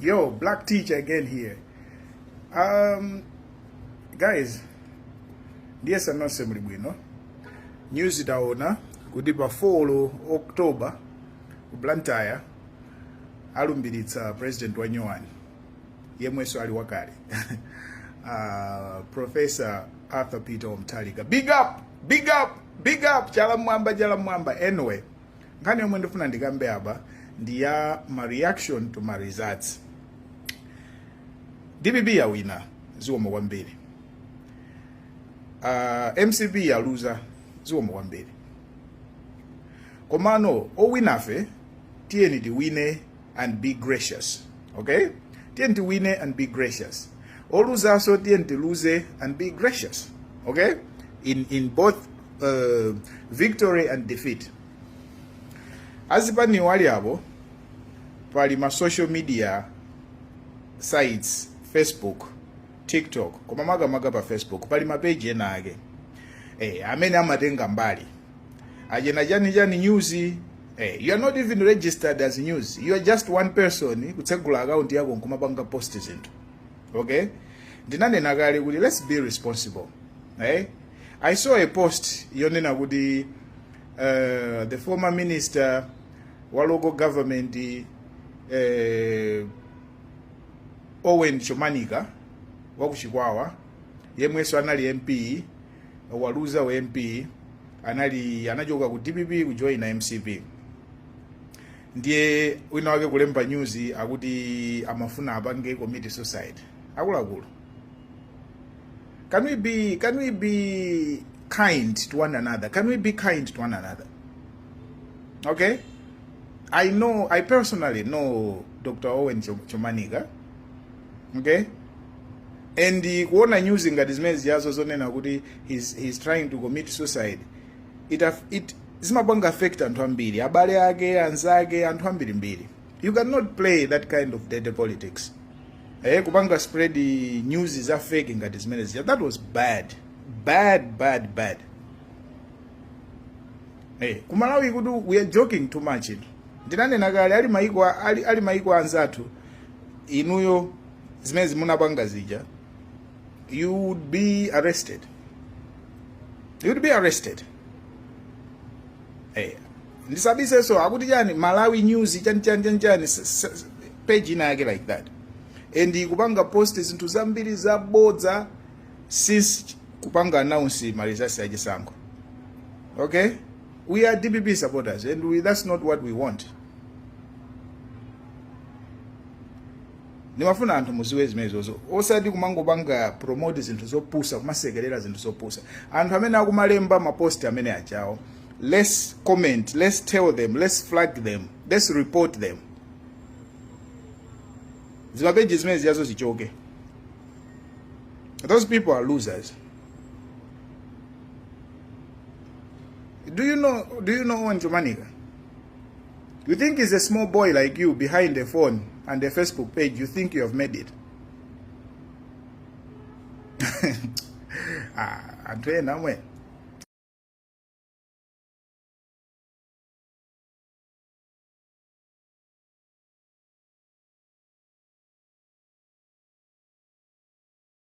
Yo, Black Teacher again here. Guys, ndiyesa nonse muli bwino. News taona kuti pa 4 October ku Blantyre alumbiritsa president wa nyowani yemwenso ali wakale Professor Arthur Peter Mutharika. Big up, big up, big up, chala mwamba, chala mwamba. Anyway, nkhani yomwe ndifuna ndikambe apa ndi ya ma reaction to ma results. DPP yawina, zikomo kwambiri. MCP yaluza, zikomo kwambiri. Komano owinafe tiyeni tiwine and be gracious, okay? Tiyeni tiwine and be gracious. Oluzaso tiyeni tiluze and be gracious, okay? In both victory and defeat. Azipaniwo ali apo pali ma social media sites, Facebook, TikTok, koma makamaka pa Facebook pali mapeji ena ake amene amatenga mbali achena chani chani news. You are not even registered as news, you are just one person kutsegula account yako nkumapanga post zinthu, okay? Ndinanena kale kuti let's be responsible, eh? I saw a post yonena kuti the former minister wa local government, Owen Chomanika wa kuchikwawa, yemwenso anali MP, waluza wa MP, anali anachoka ku DPP kujoina MCP. Ndiye wina wake kulemba news akuti amafuna apange commit suicide. Akuluakulu, can we be kind to one another? Can we be kind to one another? Okay, I personally know Dr. Owen Chomanika, okay? And kuona news ngati zimene ziyazo zonena kuti he's trying to commit suicide, it zimapanga affect anthu ambiri, abale ake, anzake, anthu ambirimbiri. You cannot play that kind of dirty politics, kupanga spread news za fake ngati zimene zija. That was bad, bad, bad, bad. Kumalawi kuti we are joking too much. Ino ndinanena kale, ali maiko anzathu, inuyo zimene zimunapanga zija, you would be arrested, you would be arrested. Ndisabisenso akuti chani, Malawi News chani chani chani chani, page ina yake like that, and kupanga post zinthu zambiri zabodza since kupanga announce ma results achisankho, okay? We are DPP supporters and that's not what we want. Ndimafuna anthu muziwe zimenezozo, osati kumangopanga promote zinthu zopusa, kumasekerera zinthu zopusa. Anthu amene akumalemba maposti amene ajawo, let's comment, let's tell them, let's flag them, let's report them. Zimapeji zimene ziyazo zichoke. Those people are losers. Do you know Owen Chomanika? You think he's a small boy like you behind a phone and a Facebook page? You think you have made it? Ah, anthu ena amwe.